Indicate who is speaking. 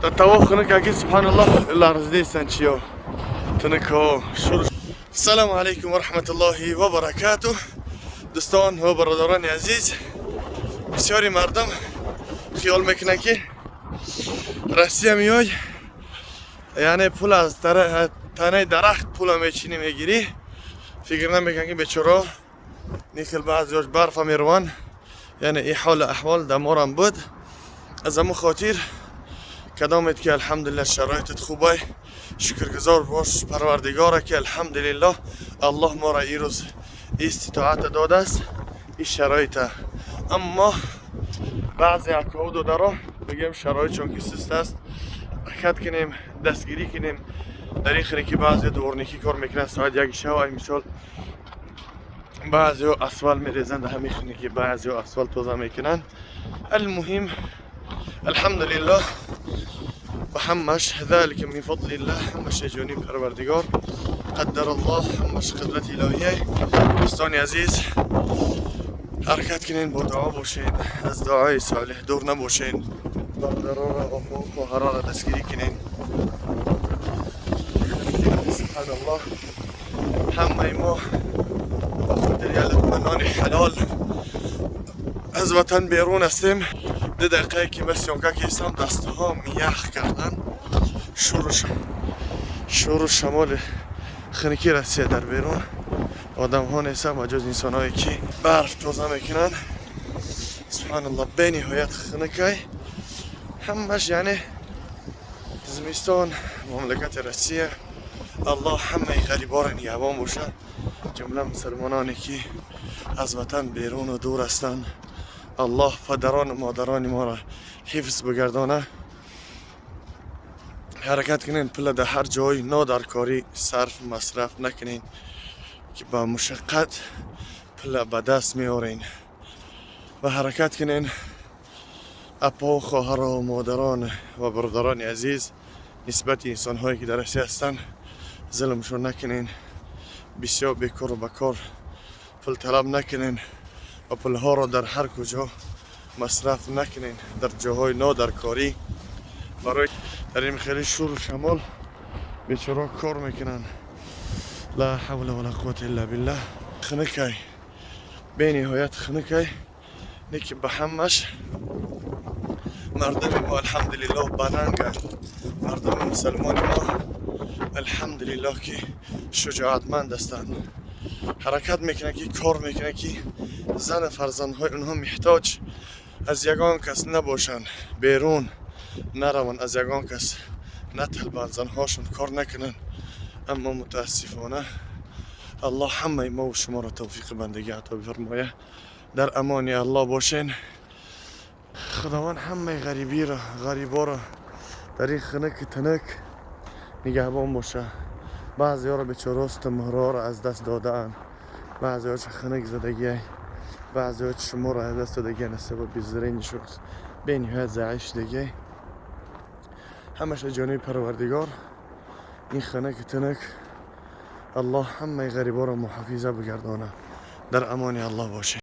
Speaker 1: Дар таво хунука ки, субҳаналлоҳ, ларзидестан чиё тунуко шур. Ассалому алайкум ва раҳматуллоҳи ва баракатуҳ. Дӯстон ва бародарони азиз, бисёри мардум хиёл мекунанд, ки Россия меой, яъне пул аз танаи дарахт пула мечинӣ, мегирӣ. Фикр намекунанд, ки бечоро нихел баъзеош барфа меруванд. Яъне и ҳолу аҳвол даморам буд. Аз ҳамун хотир кадомед ки, алҳамдулилла, шароитат хубай, шукргузор бош Парвардигора, ки алҳамдулиллоҳ, Аллоҳ моро ирӯз иститоата додааст, ин шароита. Аммо баъзе акоу додаро бигем, шароитшон ки суст аст, ҳаракат кунем, дастгирӣ кунем. Дар ин хеле ки баъзе дворникӣ кор мекунанд соат 1 шав, ай мисол, баъзеҳо асфалт мерезанд дар ҳамин хунукӣ, баъзеҳо асфалт тоза мекунанд. Алмуҳим, алҳамдулиллоҳ, ва ҳамаш ذلك من فضل الله, ҳамаш ҷониби Парвардигор, قدر الله, ҳамаш қудрати илоҳия. Дӯстони азиз, ҳаракат кунен, бо дуо бошед, аз дуои солеҳ дур набошен, бародаронро, хоҳаронро дастгирӣ кунен. Субҳаналлоҳ, ҳамаи мо ба хотири як луқма нони ҳалол аз ватан берун ҳастем. 2 дақиқае ки ба съёмка кистам, дастҳоам ях кардан. Шуру шамоли хунукӣ Россия, дар берун одамҳо нестанд ба ҷуз инсонҳое ки барф тоза мекунанд. Субҳаналлоҳ, бениҳоят хунукай ҳамаш, яъне зимистон мамлакати Россия. Аллоҳ ҳамаи ғариборо нигаҳбон бошад, ҷумла мусалмононе ки аз ватан беруну дур ҳастанд. Аллоҳ падарону модарони моро ҳифз бигардона. Ҳаракат кунед, пула дар ҳар ҷой нодаркорӣ сарф масраф накунед, ки ба мушаққат пула ба даст меорен. Ва ҳаракат кунед, апо, хоҳаро, модарон ва бародарони азиз, нисбати инсонҳое ки дар Россия ҳастанд, зулмшон накунен, бисёр бекору бакор пул талаб накунен ва пулҳоро дар ҳар куҷо масраф накунен, дар ҷоҳои нодаркорӣ. Барои дар ин хеле шуру шамол бечоро кор мекунанд. Ла ҳавла вала қуввата илла биллаҳ. Хунукай, бениҳоят хунукай, лекин ба ҳамаш мардуми мо, алҳамдулиллоҳ, баланганд. Мардуми мусалмони мо, алҳамдулиллоҳ, ки шуҷоатманд ҳастанд, ҳаракат мекунанд, ки кор мекунанд, ки зану фарзандҳои онҳо меҳтоҷ аз ягон кас набошанд, берун нараванд, аз ягон кас наталбанд, занҳошон кор накунанд. Аммо мутаассифона, Аллоҳ ҳамаи мову шуморо тавфиқи бандагӣ ато бифармоя. Дар амони Аллоҳ бошен. Худованд ҳамаи ғарибиро, ғариборо дар ин хунуки тунук нигаҳбон боша. Баъзеҳоро бечора муҳраҳоро аз даст додаанд, баъзеҳо хунук задагиай, баъзеҳо чишморо аз даст додагиан аз сабаби зрение шуд бениҳоят заиф шудагиай. Ҳамаша ҷониби Парвардигор. Ин хунуки тунук, Аллоҳ ҳамаи ғариборо муҳофиза бигардона. Дар амони Аллоҳ бошед.